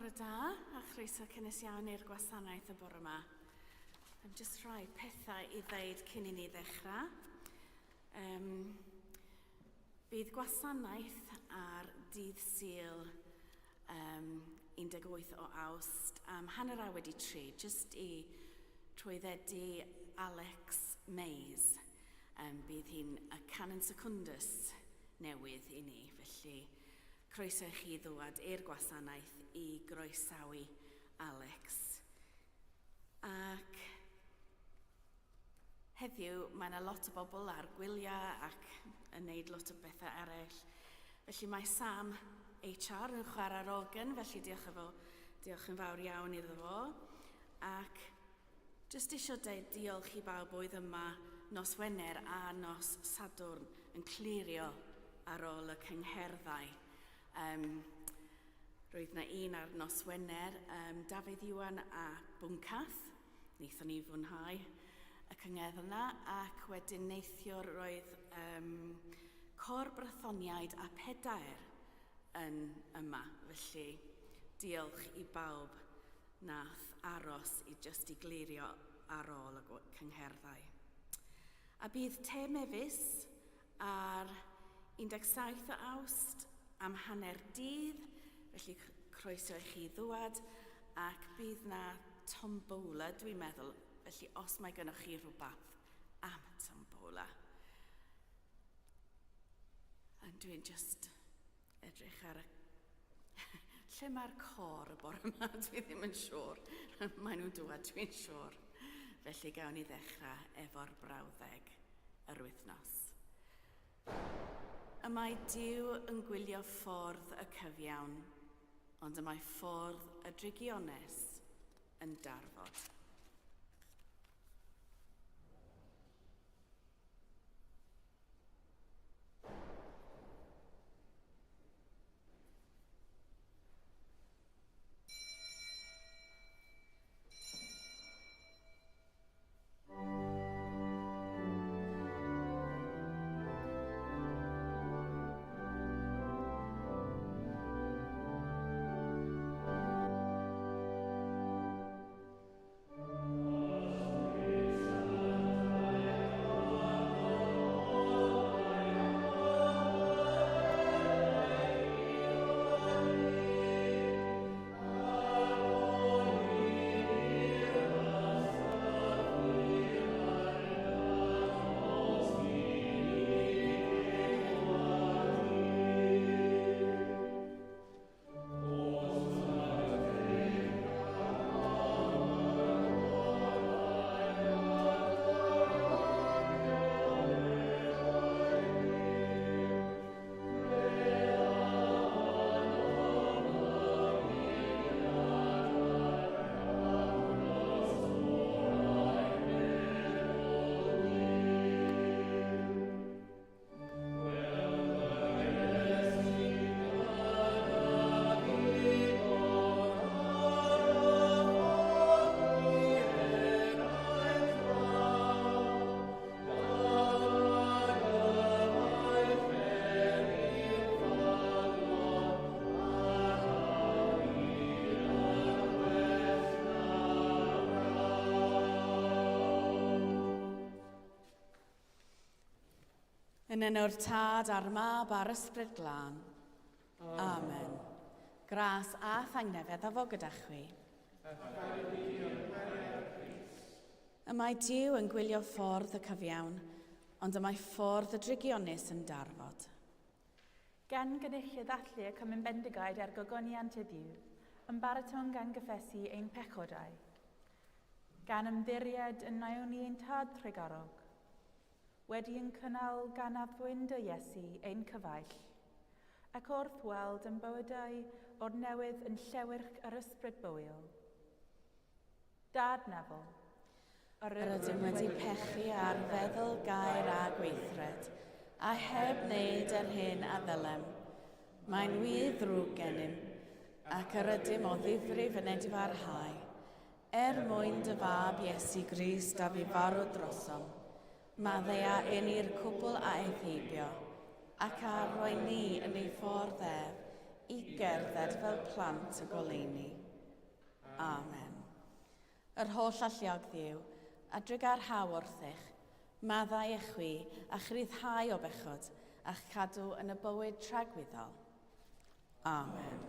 Bore da, a chroeso cynnes iawn i'r gwasanaeth y bore yma. Um, just rhai pethau i ddeud cyn i ni ddechrau. Um, bydd gwasanaeth ar dydd Sul um, 18 o Awst am hanner awr wedi tri, just i trwyddedu Alex Mays. Um, bydd hi'n y Canon Secundus newydd i ni, felly Croeso i chi ddwad i'r gwasanaeth i groesawu Alex. Ac heddiw mae yna lot o bobl ar gwyliau ac yn neud lot o bethau eraill. Felly mae Sam HR yn chwarae'r organ, felly diolch, efo, diolch yn fawr iawn iddo fo. Ac Jyst isio deud diolch i bawb oedd yma nos Wener a nos Sadwrn yn clirio ar ôl y cyngherddau. Um, roedd na un ar nos Wener, um, Dafydd Iwan a Bwncath. Wnaethon ni fwynhau y cyngerdd yna ac wedyn neithiwr roedd um, Cor Brythoniaid a Pedair yn yma. Felly diolch i bawb nath aros i jyst i glirio ar ôl y cyngherddau. A bydd te mefus ar 17 o Awst am hanner dydd, felly croeso i chi ddwad, ac bydd na tombola, dwi'n meddwl, felly os mae gennych chi rhywbeth am y tombola. A dwi'n just edrych ar y... Lle mae'r cor y bore yma? Dwi ddim yn siŵr. Maen nhw'n dŵad, dwi'n siŵr. Felly gawn ni ddechrau efo'r brawddeg yr wythnos. Y mae Duw yn gwylio ffordd y cyfiawn, ond y mae ffordd y drygiones yn darfod. Yn enw'r Tad a'r Mab a'r Ysbryd Glân. Amen. Gras a thangnefedd a fo gyda chwi. Y mae Duw yn gwylio ffordd y cyfiawn, ond y mae ffordd y drygionus yn darfod. Gan gynullu ddathlu y Cymun Bendigaid er gogoniant i Dduw, ymbaratown gan gyffesu ein pechodau. Gan ymddiried yn Naoni ein Tad trugarog, wedi yn cynnal gan addfwyn dy Iesu ein cyfaill, ac wrth weld yn bywydau o'r newydd yn llewyrch yr ysbryd bywiol. Dad nefol, yr ydym wedi pechu ar feddwl, gair a gweithred, a heb wneud yr hyn a ddylem. Mae'n wir ddrwg gennym, ac yr ydym o ddifrif yn edifarhau. Er mwyn dy fab Iesu Grist a fu farw drosom, maddea i ni'r cwbl a aeth heibio, ac a roi ni yn ei ffordd ef i gerdded fel plant y goleuni. Yr holl alluog Dduw, a drugarhau wrthych, maddau i chwi, a'ch rhyddhau o bechod, a'ch cadw yn y bywyd tragwyddol. Amen.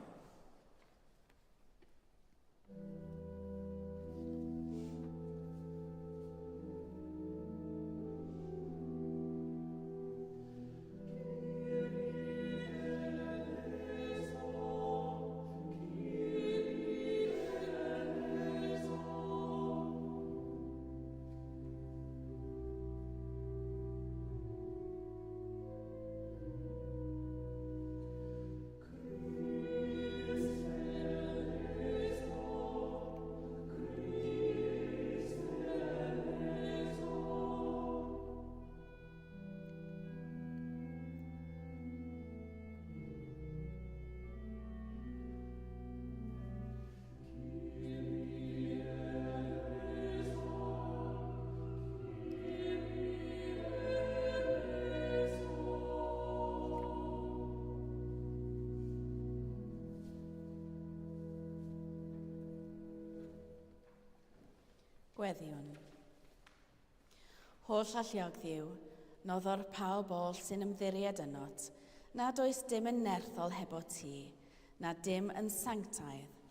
Gweddïwn. Holl alluog Dduw, noddor pawb oll sy'n ymddiried ynot, nad oes dim yn nerthol hebo ti, na dim yn sanctaidd.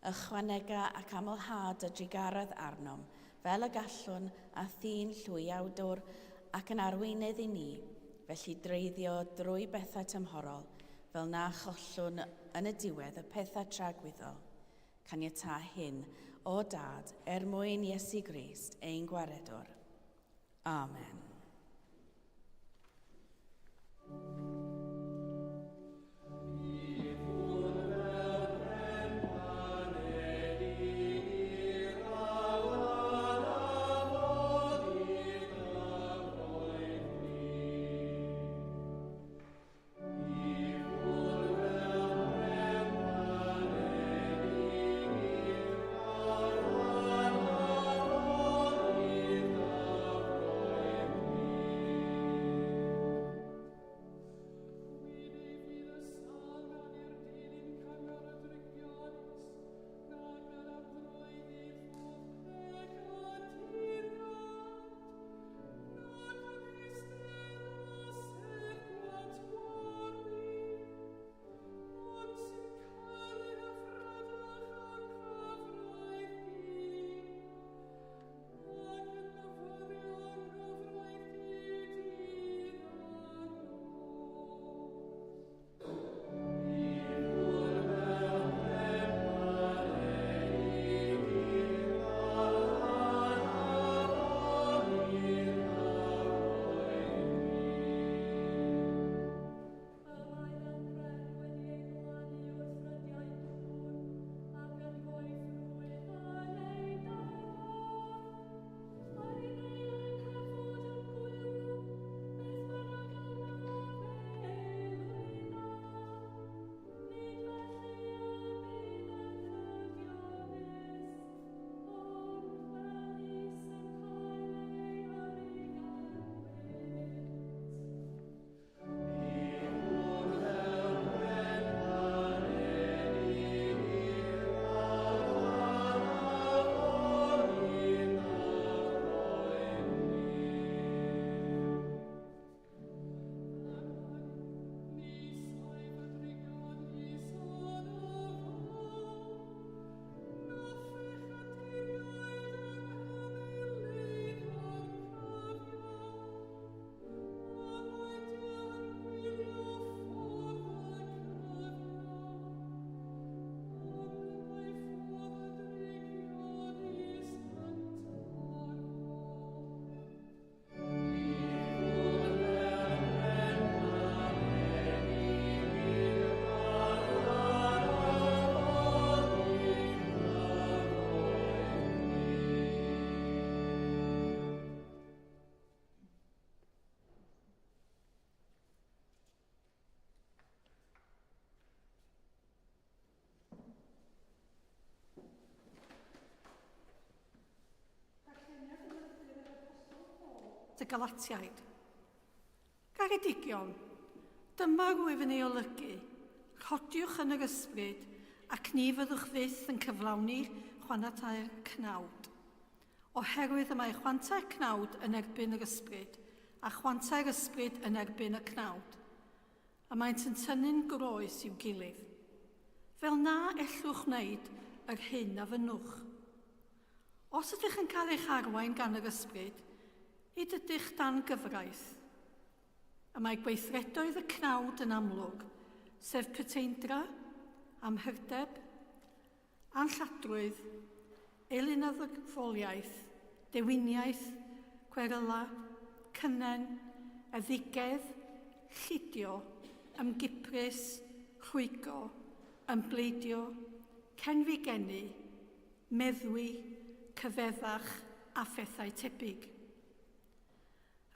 Ychwanega ac amlha dy drugaredd arnom, fel y gallwn, a thi'n llwyawdwr ac yn arweinydd i ni, felly dreiddio drwy bethau tymhorol, fel na chollwn yn y diwedd y pethau tragwyddol. Caniatâ hyn, O Dad, er mwyn Iesu Grist, ein Gwaredwr. Amen. At y Galatiaid. Garedigion, dyma rwyf yn ei olygu, rhodiwch yn yr ysbryd, ac ni fyddwch fyth yn cyflawni chwanatau'r cnawd. Oherwydd y mae chwantau'r cnawd yn erbyn yr ysbryd, a chwantau'r ysbryd yn erbyn y cnawd. A maent yn tynnu'n groes i'w gilydd. Fel na ellwch wneud yr hyn a fynnwch. Os ydych yn cael eich arwain gan yr ysbryd, nid ydych dan gyfraith. Y mae gweithredoedd y cnawd yn amlwg, sef puteindra, amhyrdeb, anlladrwydd, eilunaddfoliaeth, dewiniaeth, gweryla, cynnen, eddigedd, llidio, ymgiprys, rhwygo, ymbleidio, cenfigennu, meddwi, cyfeddach a phethau tebyg.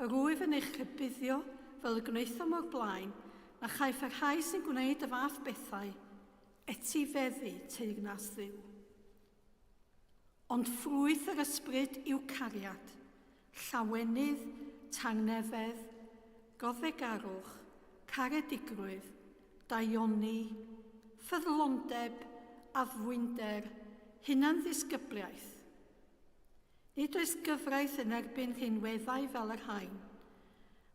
Yr wyf yn eich rhybuddio, fel y gwnaethom o'r blaen, na chaiff y rhai sy'n gwneud y fath bethau etifeddu teyrnas Dduw. Ond ffrwyth yr ysbryd yw cariad, llawenydd, tangnefedd, goddefgarwch, caredigrwydd, daioni, ffyddlondeb, addfwynder, hunanddisgybliaeth. Nid oes gyfraith yn erbyn rhinweddau fel y rhain,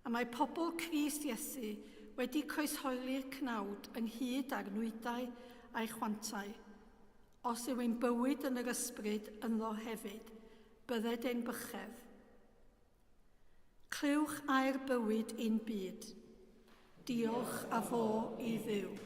a mae pobl Crist Iesu wedi croeshoeli'r cnawd ynghyd â'r nwydau a'i chwantau. Os yw ein bywyd yn yr ysbryd ynddo hefyd, bydded ein bychedd. Clywch air bywyd ein byd. Diolch a fo i Dduw.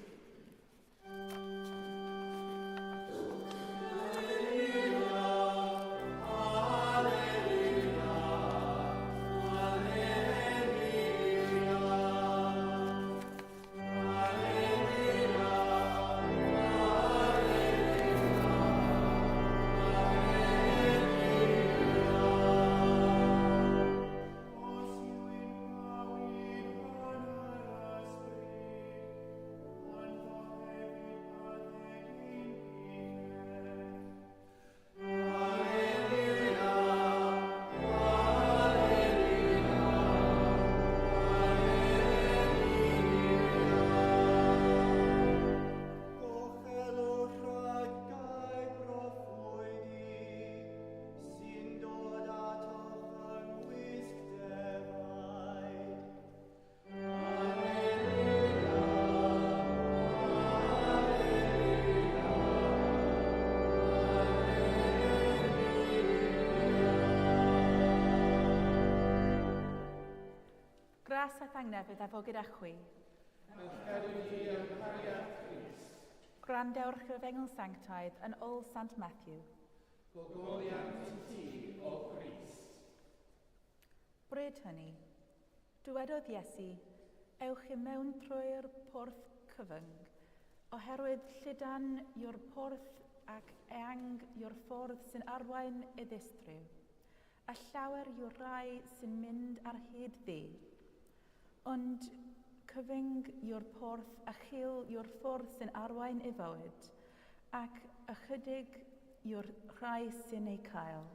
Gras a thangnefedd a fo gyda chwi. Gwrandewch yr Efengyl Sanctaidd yn ôl Sant Matthew. Gogoniant i ti, o Grist. Bryd hynny, dywedodd Iesu, ewch i mewn trwy'r porth cyfyng, oherwydd llydan yw'r porth ac eang yw'r ffordd sy'n arwain i ddistryw, a llawer yw'r rhai sy'n mynd ar hyd ddi. Ond cyfyng yw'r porth a chul yw'r ffordd sy'n arwain i fywyd, ac ychydig yw'r rhai sy'n ei cael.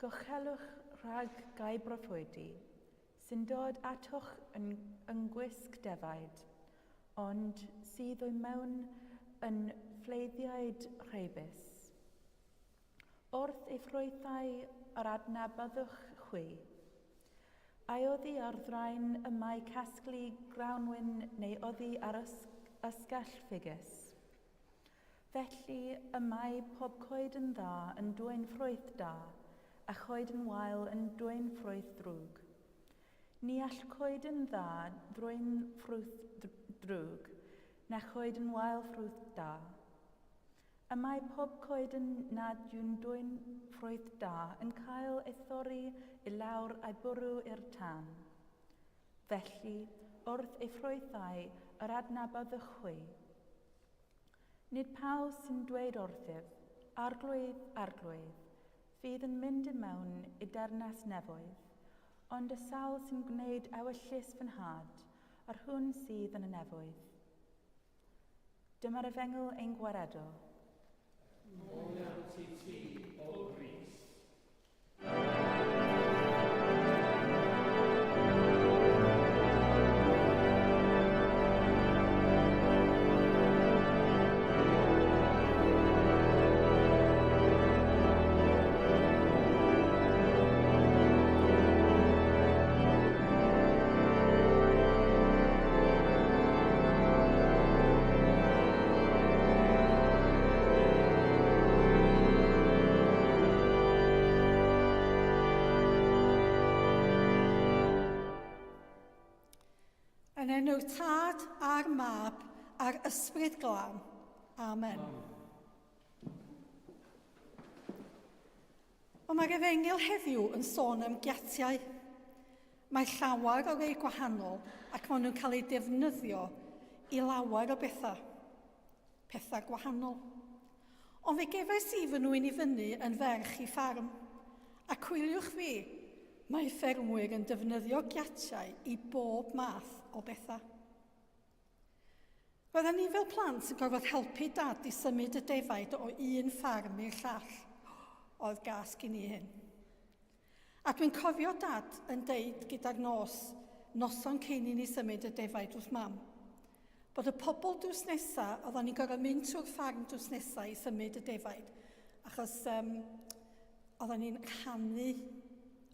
Gochelwch rhag gau broffwydi, sy'n dod atoch yn, yng ngwisg defaid, ond sydd o'i mewn yn ffleiddiaid rheibus. Wrth ei ffrwythau yr adnabyddwch chwi. Ai oddi ar ddraen y mae casglu grawnwin neu oddi ar ysgall ffigus? Felly y mae pob coed yn dda yn dwyn ffrwyth da, a choed yn wael yn dwyn ffrwyth drwg. Ni all coed yn dda ddwyn ffrwyth drwg, na choed yn wael ffrwyth da. Y mae pob coed yn nad yw'n dwyn ffrwyth da yn cael ei thorri i lawr a'i bwrw i'r tân. Felly, wrth ei ffrwythau yr adnabyddwch chwi. Nid pawb sy'n dweud wrthyf, Arglwydd, Arglwydd, fydd yn mynd i mewn i deyrnas nefoedd, ond y sawl sy'n gwneud ewyllys fy nhad, yr hwn sydd yn y nefoedd. Dyma'r efengyl ein gwaredwr. Moliant i ti, o Grist. enw'r Tad a'r Mab a'r Ysbryd Glân. Amen. Amen. Wel, mae'r efengyl heddiw yn sôn am giatiau. Mae llawer o rei gwahanol ac maen nhw'n cael eu defnyddio i lawer o bethau. Pethau gwahanol. Ond fe gefais i fy nwyn i fyny yn ferch i ffarm. A cwyliwch fi, mae ffermwyr yn defnyddio giatiau i bob math o bethau. Roedden ni fel plant yn gorfod helpu dad i symud y defaid o un ffarm i'r llall. Oedd gas gyn i hyn. A dwi'n cofio dad yn deud gyda'r nos, noson cyn i ni symud y defaid wrth mam, bod y pobl drws nesa, oedden ni'n gorfod mynd trwy'r ffarm drws nesa i symud y defaid, achos um, oedden ni'n rhannu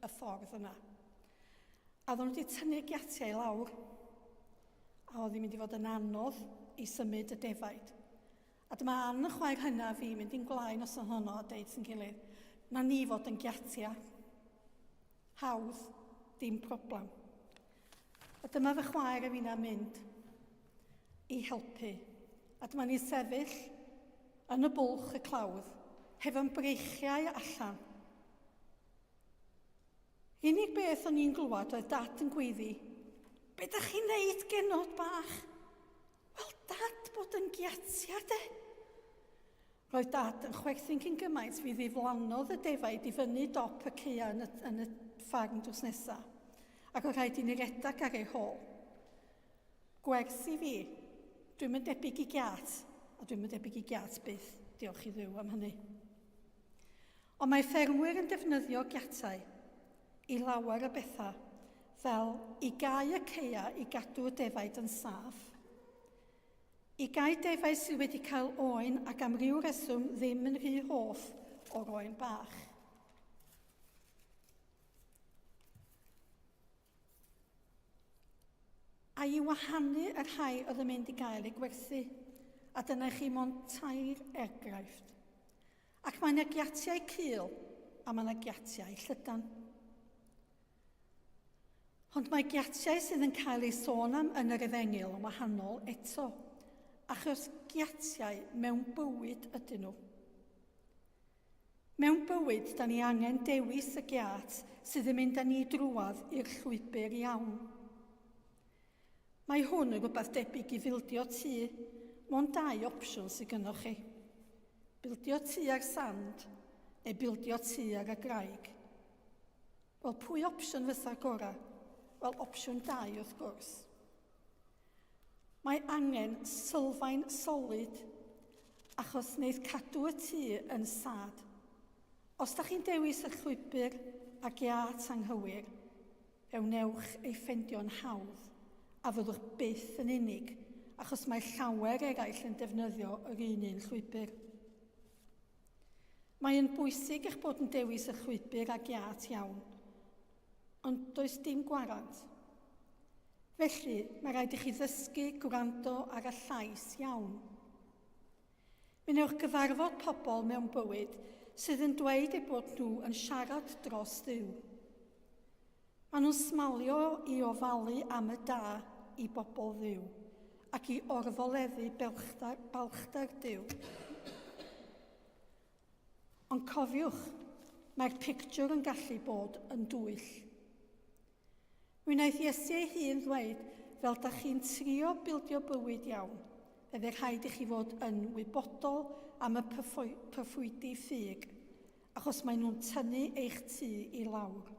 y ffordd yna. A oedden nhw wedi tynnu'r giatiau i lawr. A oedd hi'n mynd i fod yn anodd i symud y defaid. A dyma Ann, y chwaer hynaf fi, mynd i'n gwlau noson honno a deud sy'n gilydd, na ni fod yn giatia. Hawdd, dim problem. A dyma fy chwaer a finna mynd i helpu. A dyma ni sefyll yn y bwlch y clawdd, hefo'n breichiau allan. Unig beth o'n i'n glwad oedd dad yn gweiddi, Be da chi'n neud, genod bach? Wel, dad bod yn giatia, de. Roedd dad yn chwerthin cyn gymaint fi ddiflannodd y defaid i fyny dop y caeau yn y, yn y ffarm drws nesa, ac oedd rhaid i ni redag ar ei hôl. Gwers i fi, dwi'm yn debyg i giat, a dwi'm yn debyg i giat byth, diolch i Dduw am hynny. Ond mae ffermwyr yn defnyddio giatau i lawer o bethau, fel i gau y caeau i gadw y defaid yn saff, i gau defaid sydd wedi cael oen ac am ryw reswm ddim yn rhy hoff o'r oen bach. A i wahanu y rhai oedd yn mynd i gael eu gwerthu. A dyna chi mond tair enghraifft. Ac mae yna giatiau cul a mae yna giatiau llydan. Ond mae giatiau sydd yn cael eu sôn am yn yr efengyl yn wahanol eto, achos giatiau mewn bywyd ydyn nhw. Mewn bywyd, da ni angen dewis y giat sydd yn mynd â ni drwadd i'r llwybr iawn. Mae hwn yn rhywbeth debyg i fildio tŷ, mond dau opsiwn sydd gynnoch chi. Bildio tŷ ar sand neu bildio tŷ ar y graig. Wel, pwy opsiwn fysa'r gorau? Wel, opsiwn dau wrth gwrs. Mae angen sylfaen solid achos wneith cadw y tŷ yn sad. Os da chi'n dewis y llwybr a giât anghywir, Fe wnewch ei ffeindio'n hawdd, a fyddwch byth yn unig, achos mae llawer eraill yn defnyddio yr un un llwybr. Mae yn bwysig eich bod yn dewis y llwybr a giât iawn, ond does dim gwarant. Felly, mae rhaid i chi ddysgu gwrando ar y llais iawn. Mi wnewch gyfarfod pobl mewn bywyd sydd yn dweud eu bod nhw yn siarad dros Dduw. Maen nhw'n smalio i ofalu am y da i bobl Dduw ac i orfoleddu belchder, balchder Duw. Ond cofiwch, mae'r pictiwr yn gallu bod yn dwyll. Mi wnaeth Iesu ei hun ddweud, fel da chi'n trio bildio bywyd iawn, fe fydd rhaid i chi fod yn wybodol am y proffwydi ffug, achos maen nhw'n tynnu eich tŷ i lawr.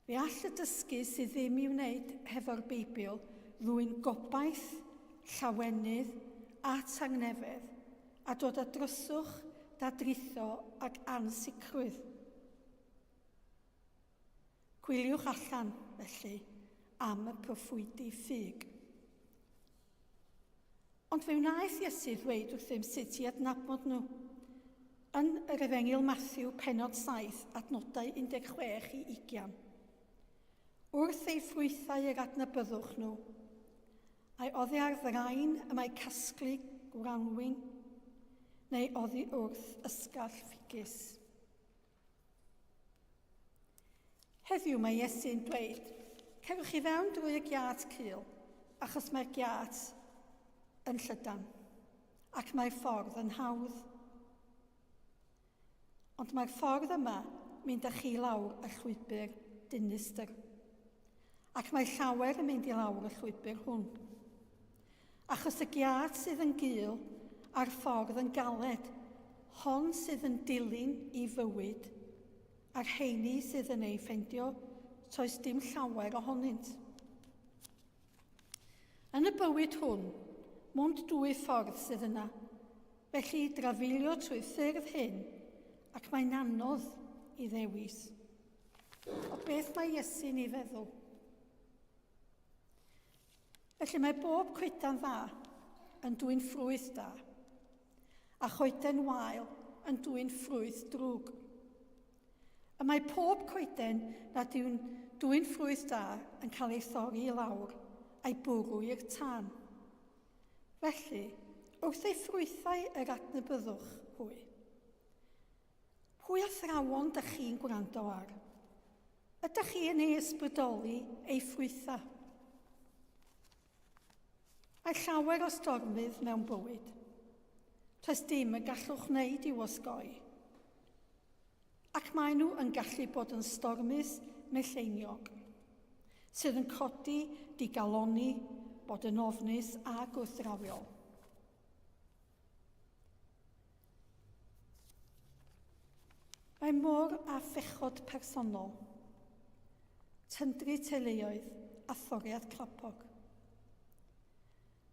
Fe all y dysgu sydd ddim i'w wneud hefo'r Beibl ddwyn gobaith, llawenydd a tangnefedd, a dod â dryswch, dadritho ac ansicrwydd. Gwyliwch allan, felly, am y proffwydi ffug. Ond fe wnaeth Iesu ddweud wrthym sut i adnabod nhw. Yn yr Efengyl Mathew, penod 7, adnodau 16 i 20. Wrth ei ffrwythau yr adnabyddwch nhw. Ai oddi ar ddrain y mae casglu gwranwyn, neu oddi wrth ysgall ffigys. Heddiw mae Iesu'n dweud, Cerwch i fewn drwy y giât cul, achos mae'r giât yn llydan, ac mae'r ffordd yn hawdd. Ond mae'r ffordd yma mynd â chi lawr y llwybr dinistr. Ac mae llawer yn mynd i lawr y llwybr hwn. Achos y giât sydd yn gul a'r ffordd yn galed, hon sydd yn dilyn i fywyd, a'r rheini sydd yn ei ffeindio, toes dim llawer ohonynt. Yn y bywyd hwn, mond dwy ffordd sydd yna, felly drafeilio trwy ffyrdd hyn, ac mae'n anodd i ddewis. O beth mae Iesu'n ei feddwl? Felly mae bob coedan dda yn dwyn ffrwyth da, a choeden wael yn dwyn ffrwyth drwg. Y mae pob coeden nad yw'n dwyn ffrwyth da yn cael ei thorri i lawr a'i bwrw i'r tân. Felly, wrth ei ffrwythau yr adnabyddwch hwy. Pwy athrawon dych chi'n gwrando ar? Ydych chi yn ei ysbrydoli ei ffrwythau? Mae llawer o stormydd mewn bywyd. Does dim y gallwch wneud i'w osgoi. Ac maen nhw yn gallu bod yn stormus melleiniog, sydd yn codi digalonni, bod yn ofnus a gwrthdrawiol. Mae mor a phechod personol, tyndru teuluoedd a thoriad clapog.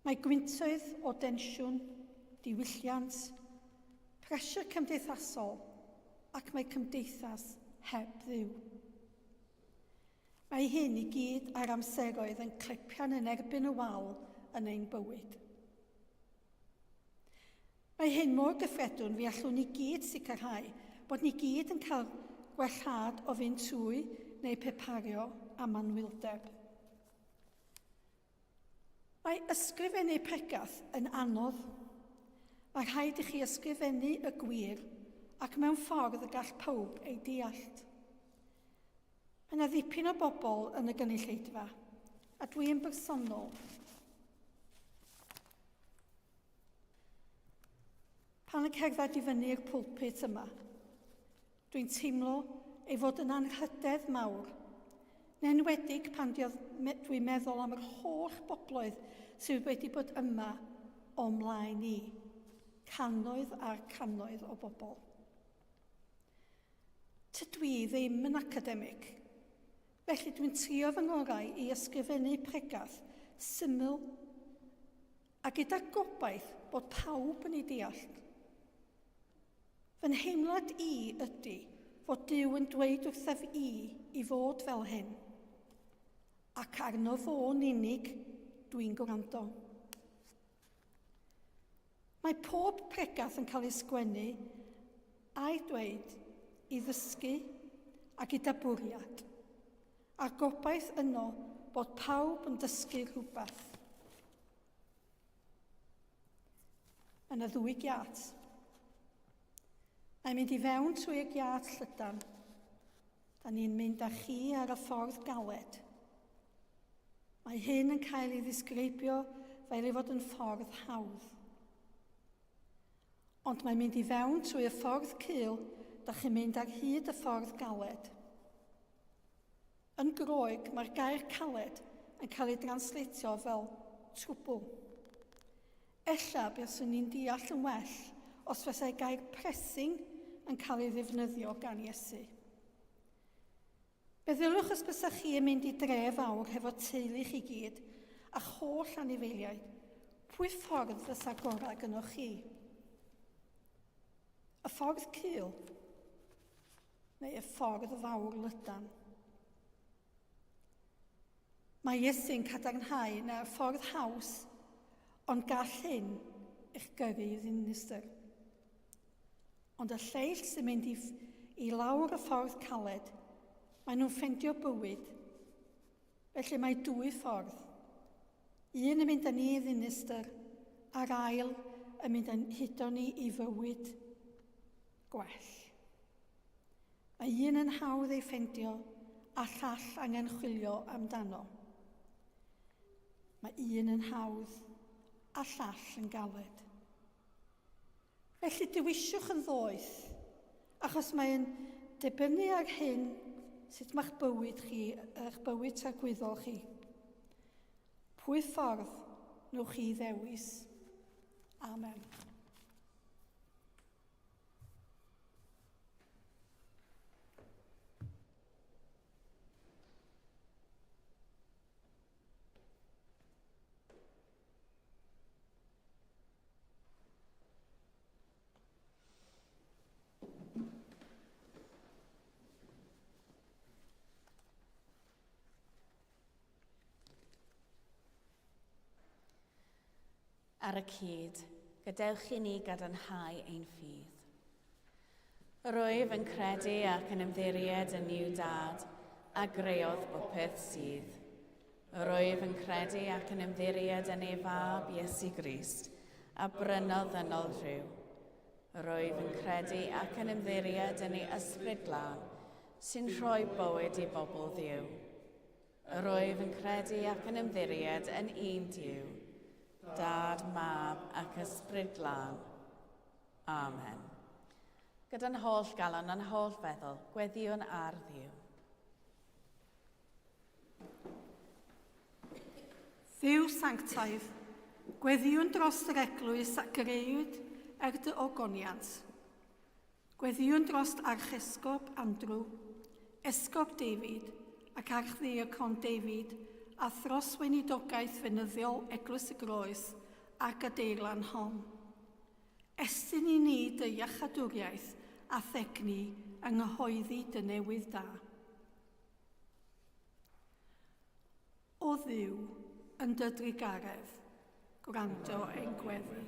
Mae gwyntoedd o densiwn, diwylliant, pressure cymdeithasol ac mae cymdeithas heb Dduw. Mae hyn i gyd ar amseroedd yn clepian yn erbyn y wal yn ein bywyd. Mae hyn mor gyffredwn fi allwn ni gyd sicrhau bod ni gyd yn cael gwellhad o fynd trwy neu prepario am anwyldeb. Mae ysgrifennu pregath yn anodd. Mae rhaid i chi ysgrifennu y gwir ac mewn ffordd y gall pawb ei deallt. Mae yna ddipyn o bobl yn y gynulleidfa, a dwi yn bersonol Pan yn cerdded i fyny'r pulpit yma, dwi'n teimlo ei fod yn anrhydedd mawr, yn enwedig pan dwi'n meddwl am yr holl bobloedd sydd wedi bod yma o mlaen i, cannoedd a'r cannoedd o bobl. Tydw i ddim yn academig, felly dwi'n trio fy ngorau i ysgrifennu pregath syml a gyda gobaith bod pawb yn ei deall. Fy nheimlad i ydy fod Duw yn dweud wrthaf i i fod fel hyn, ac arno fo'n unig dwi'n gwrando. Mae pob pregath yn cael ei sgwennu a'i dweud i ddysgu a gyda bwriad, a'r gobaith yno bod pawb yn dysgu rhywbeth. Mae yna ddwy giât. Mae'n mynd i fewn trwy y giât llydan. Da ni'n mynd â chi ar y ffordd galed. Mae hyn yn cael ei ddisgrifio fel ei fod yn ffordd hawdd. Ond mae'n mynd i fewn trwy y ffordd cul, da chi'n mynd ar hyd y ffordd galed. Yn Groeg, mae'r gair caled yn cael ei dransleitio fel trwbl. Ella buaswn ni'n deall yn well os fasai gair pressing yn cael ei ddefnyddio gan Iesu. Meddyliwch os bysa chi yn mynd i dre fawr hefo teulu chi gyd a'ch holl anifeiliaid, pwy ffordd fysa gorau gynnoch chi? Y ffordd cul neu y ffordd fawr lydan? Mae Iesu'n cadarnhau na'r ffordd haws, ond gall hyn eich gyrru i ddinistr. Ond y lleill sy'n mynd i, i lawr y ffordd caled, maen nhw'n ffendio bywyd. Felly mae dwy ffordd. Un yn mynd â ni i ddinistr, a'r ail yn mynd â'n hudo ni i fywyd gwell. Mae un yn hawdd ei ffendio, a llall angen chwilio amdano. Mae un yn hawdd a llall yn galed. Felly dewisiwch yn ddoeth, achos mae'n dibynnu ar hyn sut mae'ch bywyd chi, eich bywyd tragwyddol chi. Pwy ffordd newch chi ddewis? Amen. Ar y cyd, gadewch i ni gadarnhau ein ffydd. Rwyf yn credu ac yn ymddiried yn Nuw Dad, a greodd bopeth sydd. Rwyf yn credu ac yn ymddiried yn ei Fab, Iesu Grist, a brynodd ddynol rhyw. Rwyf yn credu ac yn ymddiried yn ei Ysbryd Glân, sy'n rhoi bywyd i bobl Dduw. Rwyf yn credu ac yn ymddiried yn un Duw, Dad, Mab ac Ysbryd Glân. Amen. Gyda'n holl galon a'n holl feddwl, gweddïwn ar Dduw. Dduw sanctaidd, gweddïwn dros yr eglwys a greuwyd er dy ogoniant. Gweddïwn dros Archesgob Andrew, Esgob David ac Archddiacon David a thros weinidogaeth fenyddiol Eglwys y Groes a'r gadeirlan hon. Estyn i ni dy iachadwriaeth a thegni yng nghyhoeddi dy newydd da. O Dduw, yn dy drugaredd, gwrando ein gweddi.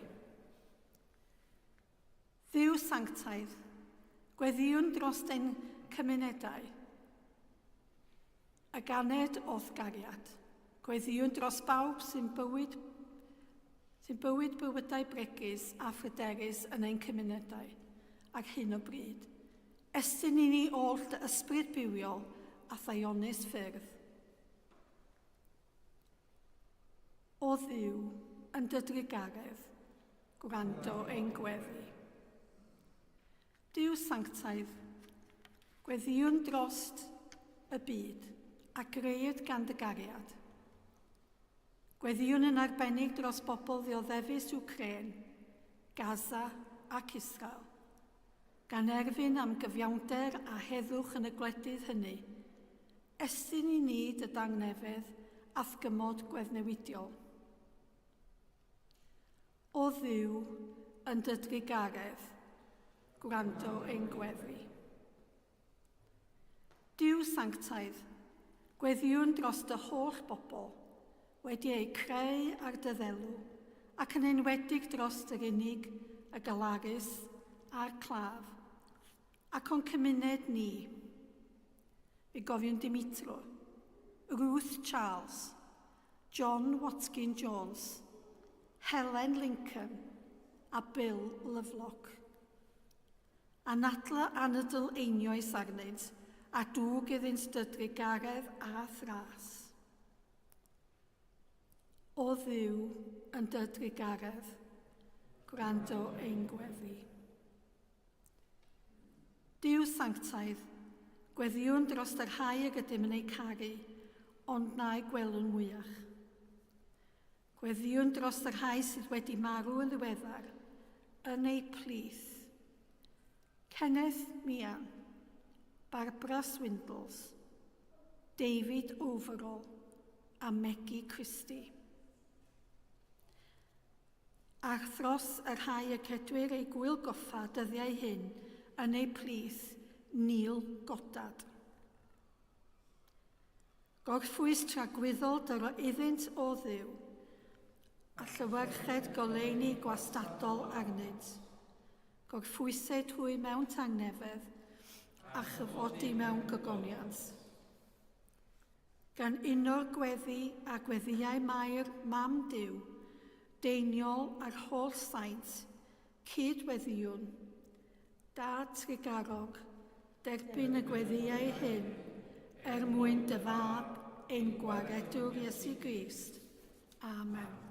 Dduw sanctaidd, gweddïwn dros ein cymunedau. Y ganed o'th gariad, gweddïwn dros bawb sy'n bywyd sy'n bywyd bywydau bregus a phryderus yn ein cymunedau ar hyn o bryd. Estyn i ni oll dy ysbryd bywiol a thaionus ffyrdd. O Dduw, yn dy drugaredd, gwrando ein gweddi. Duw sanctaidd, gweddïwn drost y byd a grëwyd gan dy gariad. Gweddïwn yn arbennig dros bobl ddioddefus Wcrên, Gaza ac Israel. Gan erfyn am gyfiawnder a heddwch yn y gwledydd hynny, estyn i ni dy dangnefedd a'th gymod gweddnewidiol. O Dduw, yn dy drugaredd, gwrando ein gweddi. Duw sanctaidd, gweddïwn dros dy holl bobl, wedi eu creu ar dy ddelw, ac yn enwedig dros yr unig, y galarus a'r claf, ac o'n cymuned ni. Fe gofiwn Dimitro, Ruth Charles, John Watkin Jones, Helen Lincoln a Bill Lovelock. Anadla anadl einioes arnynt, a dwg iddynt dy drugaredd a thras. O Dduw, yn dy drugaredd, gwrando ein gweddi. Duw sanctaidd, gweddïwn dros y rhai ag ydym yn eu caru, ond na'i gwelwn mwyach. Gweddïwn dros y rhai sydd wedi marw yn ddiweddar, yn eu plith. Kenneth Meehan, Barbara Swindles, David Overall a Maggie Christie. A thros y rhai y cedwir eu gwyl goffa dyddiau hyn yn eu plith, Neil Goddard. Gorffwys tragwyddol dyro iddynt o Dduw, a llywerched goleuni gwastadol arnynt. Gorffwysed hwy mewn tangnefedd, a chyfodi mewn gogoniant. Gan uno'r gweddi a gweddïau Mair, Mam Duw, Deiniol a'r holl saint, cyd-weddïwn, Dad trugarog, derbyn y gweddïau hyn Er mwyn dy fab, ein gwaredwr Iesu Grist. Amen.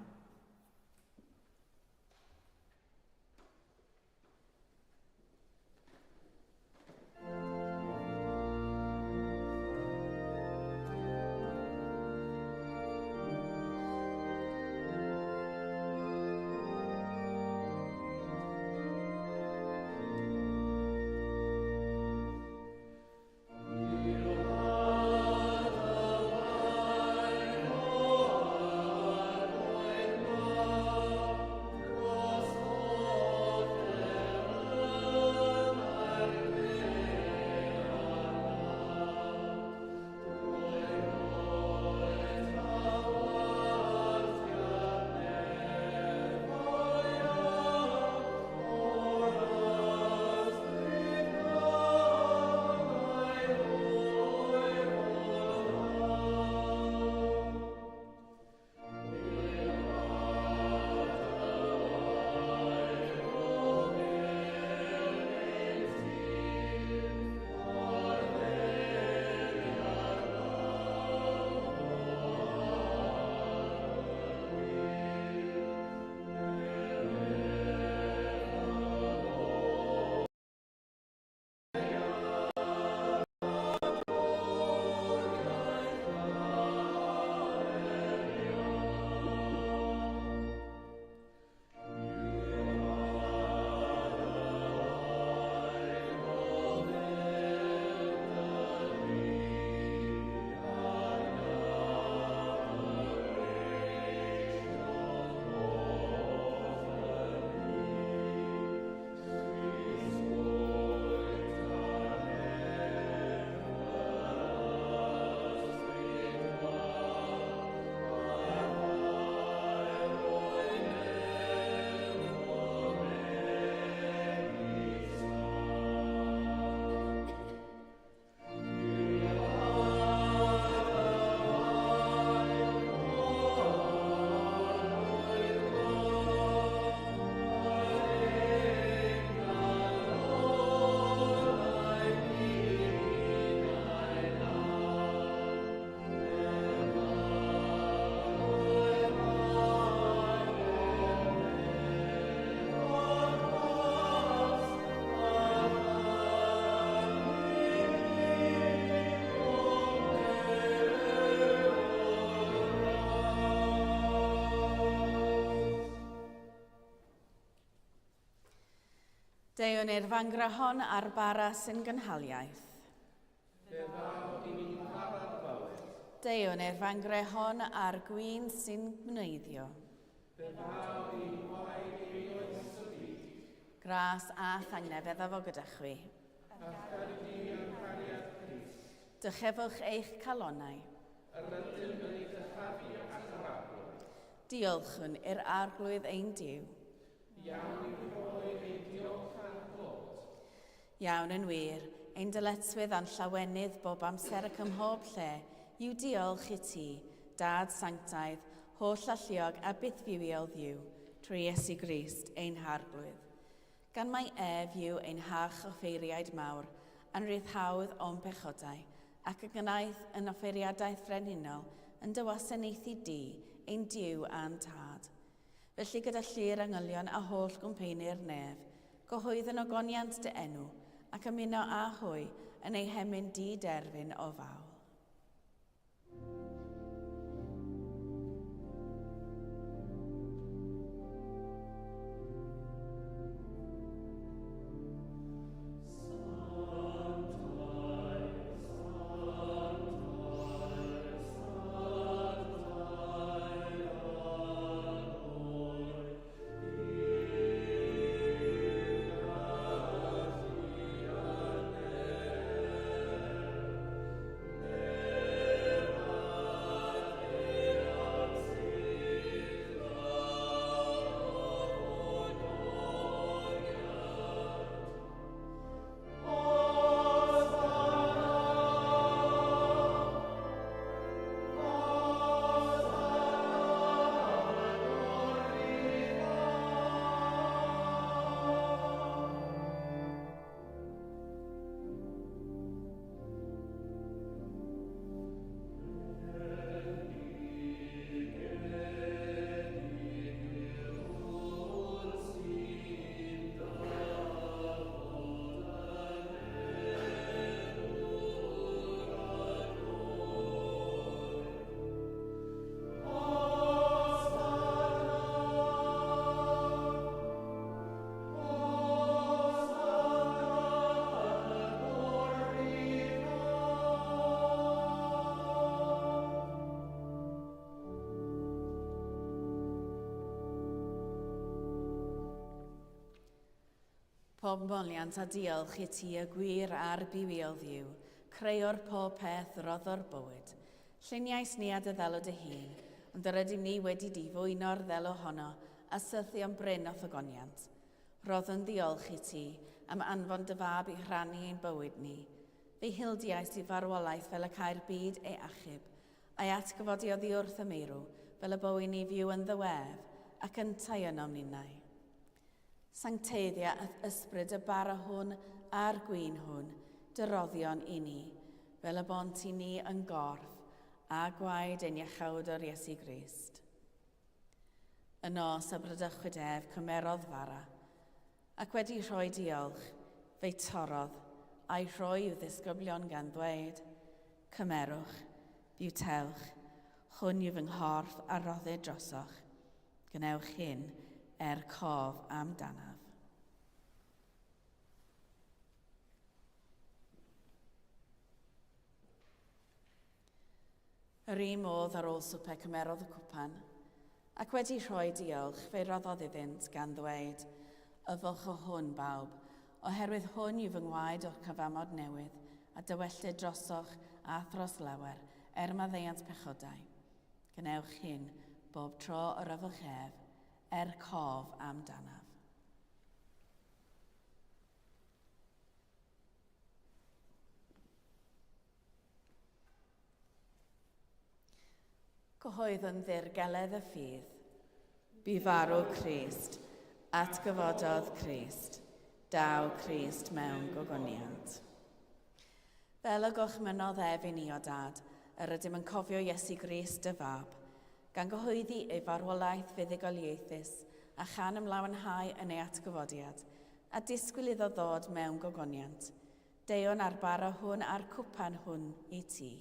Deuwn i'r fangra hon ar bara sy'n gynhaliaeth. Deuwn i'r fangre hon ar gwin sy'n gwneiddio. Gras a thangnefedd a fo gyda chwi. Dychefwch eich calonnau. Diolchwn i'r Arglwydd ein Duw. Iawn yn wir, ein dyletswydd a'n llawenydd bob amser ac ym mhob lle yw diolch i ti, Dad sanctaidd, holl alluog a bythfywiol Dduw, trwy Iesu Grist, ein Harglwydd. Gan mai ef yw ein hach offeiriaid mawr, a'n rhyddhaodd o'n pechodau, ac y gwnaeth yn offeiriadaeth frenhinol yn dy wasanaethu di, ein Duw a'n Tad. Felly gyda llu'r angylion a holl gwmpeini'r nef, cyhoeddwn ogoniant dy enw, ac ymuno â hwy yn eu hemyn di-derfyn o fawl. Pob moliant a diolch i ti y gwir a'r bywiol Dduw, creuwr pob peth, roddwr bywyd. Lluniais ni a dy ddelw dy hun, ond yr ydym ni wedi difwyno'r ddelw honno a syrthio'n brin o'th ogoniant. Rhoddwn ddiolch i ti am anfon dy fab i rhannu ein bywyd ni. Fe hildiais i farwolaeth fel y câi'r byd ei achub, a'i atgyfodi oddi wrth y meirw, fel y bo i ni fyw ynddo ef, ac yntau ynom ninnau. Sancteiddia a'th ysbryd y bara hwn a'r gwin hwn, dy roddion i ni, fel y bont i ni yn gorff a gwaed ein Iachawdwr Iesu Grist. Y nos a bradychwyd ef, cymerodd fara, ac wedi rhoi diolch, fe'i torrodd, a'i rhoi i'w ddisgyblion gan ddweud, Cymerwch, bwytewch, hwn yw fy nghorff a roddir drosoch. Gwnewch hyn er cof amdanaf. Yr un modd ar ôl swper cymerodd y cwpan, ac wedi rhoi diolch, fe roddodd iddynt, gan ddweud, Yfwch o hwn, bawb, oherwydd hwn yw fy ngwaed o'r cyfamod newydd, a dywelltir drosoch a thros lawer, er maddeuant pechodau. Gwnewch hyn bob tro yr yfwch ef, er cof amdanaf. Cyhoeddwn ddirgeledd y ffydd. Bu farw Crist, atgyfododd Crist, daw Crist mewn gogoniant. Fel y gorchmynnodd ef i ni o Dad, yr ydym yn cofio Iesu Grist dy Fab, gan gyhoeddi ei farwolaeth fuddugoliaethus a chan ymlawenhau yn ei atgyfodiad, a disgwyl iddo ddod mewn gogoniant. Deuwn â'r bara hwn a'r cwpan hwn i ti.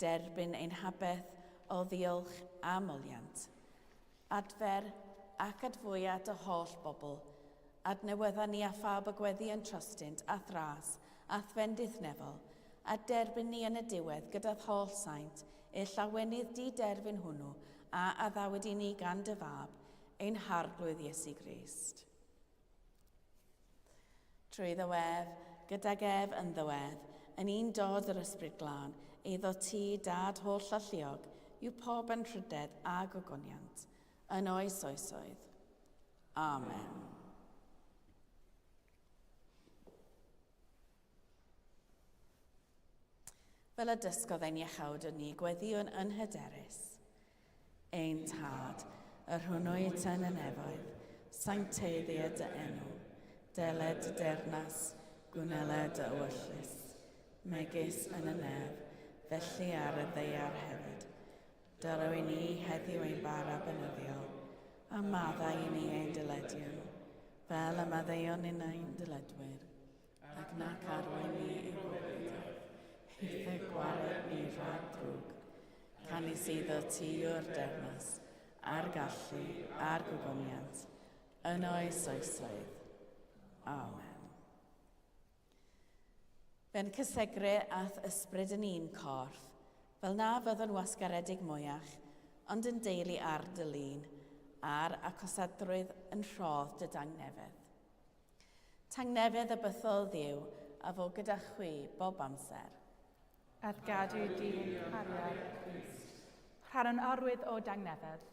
Derbyn ein habeth o ddiolch a moliant. Adfer ac adfwya dy holl bobl. Adnewydda ni a phawb y gweddi yn trostynt, a'th ras, a'th fendith nefol, a derbyn ni yn y diwedd gyda'th holl saint, i'r llawenydd di-derfyn hwnnw a addawyd i ni gan dy Fab, ein Harglwydd Iesu Grist. Trwy ddo ef, gydag ef ynddo ef, yn un dod yr Ysbryd Glân, eiddo ti, Dad holl alluog, yw pob anrhydedd a gogoniant, yn oes oesoedd. Amen. Fel y dysgodd ein iachawd yn ni, gweddïwn yn hyderus. Ein Tad, yr hwn wyt yn y nefoedd, sancteiddia dy enw, deled dy deyrnas, gwneled dy ewyllys, megis yn y nef, felly ar y ddaear hefyd. Dyro i ni heddiw ein bara beunyddiol, a maddau i ni ein dyledion, fel y maddeuon ni'n ein dyledwyr, ac nac arwain ni i brofedigaeth, eithr gwared ni rhag drwg. Canys iddo ti yw'r deyrnas, a'r gallu, a'r gogoniant, yn oes oesoedd. Amen. Fe'n cysegru a'th ysbryd yn un corff, fel na fyddwn wasgaredig mwyach, ond yn deulu ar dy lun, a'r acosadrwydd yn rhodd dy dangnefedd. Tangnefedd y bythol Dduw a fo gyda chwi bob amser. At gadw dyn cariad Crist. Rhan o'n arwydd o dangnefedd.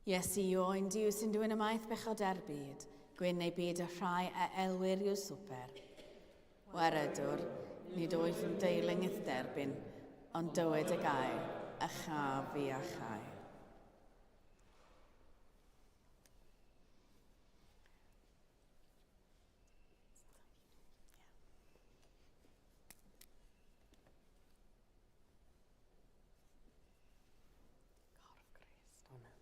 Iesu yw oen Duw sy'n dwyn ymaith bechodau'r byd, gwyn ei byd y rhai a elwir i'w swper. Waredwr, nid oes yn deilwng i'th derbyn, ond dywed y gair, a chaf fi a chau. Corff Crist. Amen.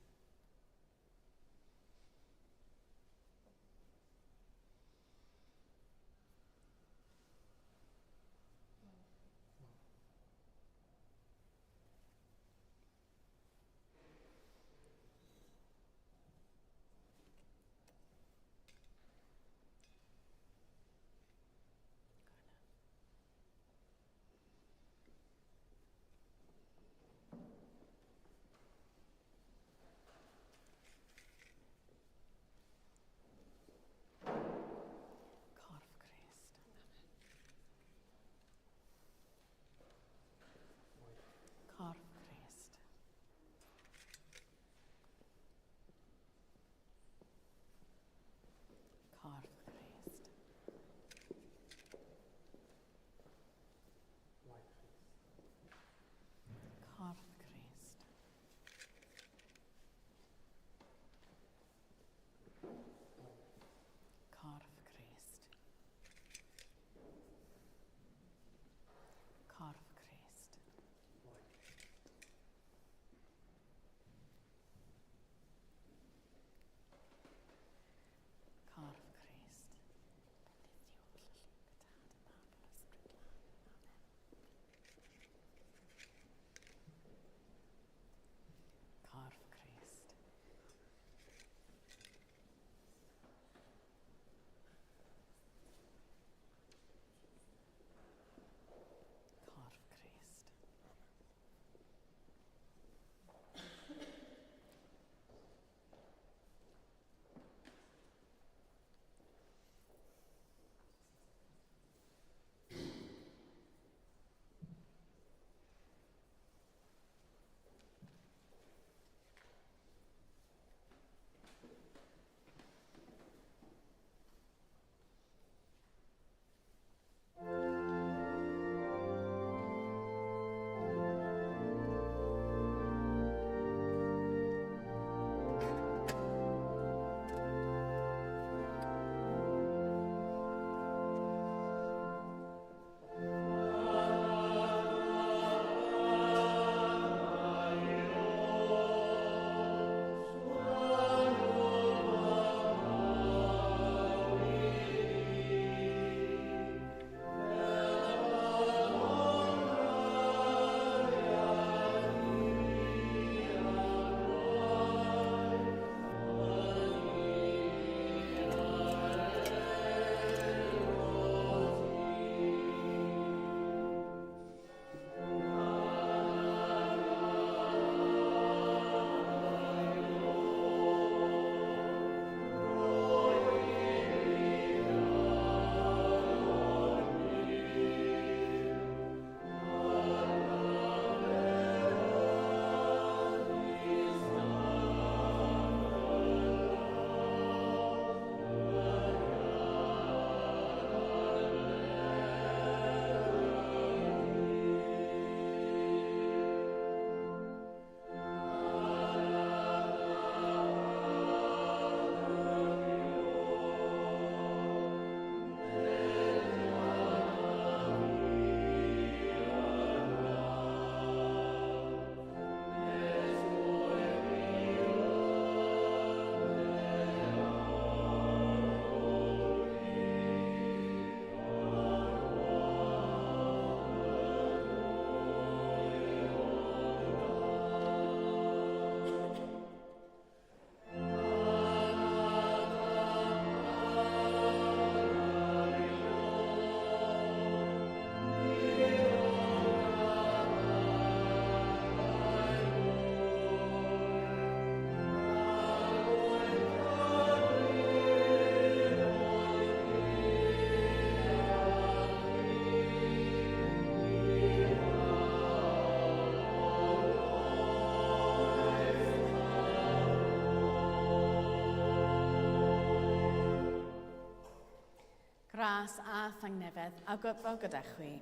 Gras a thangnefedd a gwybod gyda chwi.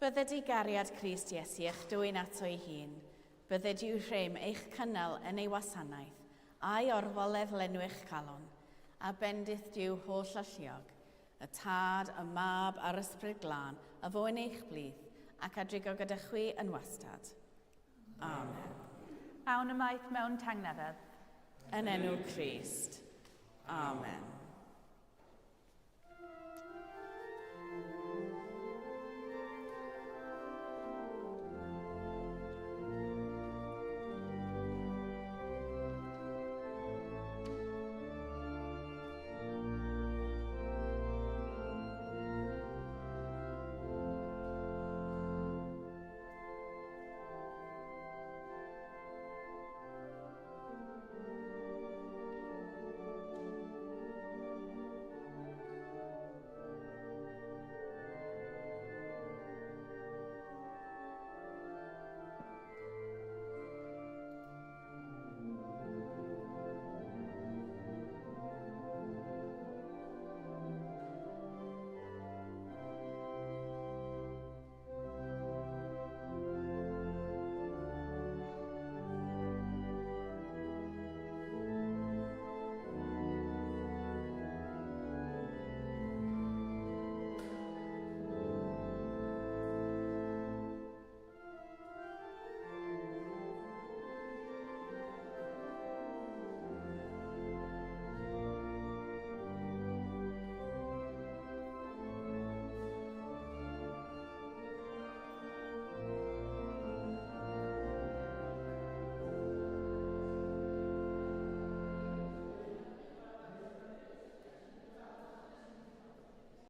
Bydded i gariad Crist Iesu eich dwyn ato ei hun. Bydded i'w rhem eich cynnal yn ei wasanaeth, a'i orfoledd lenwi'ch calon, a bendith Duw holl alluog, y Tad, y Mab a'r Ysbryd Glân, a fo yn eich blith, ac a drigo gyda chwi yn wastad. Amen. Awn ymaith mewn tangnefedd. Yn enw Crist. Amen.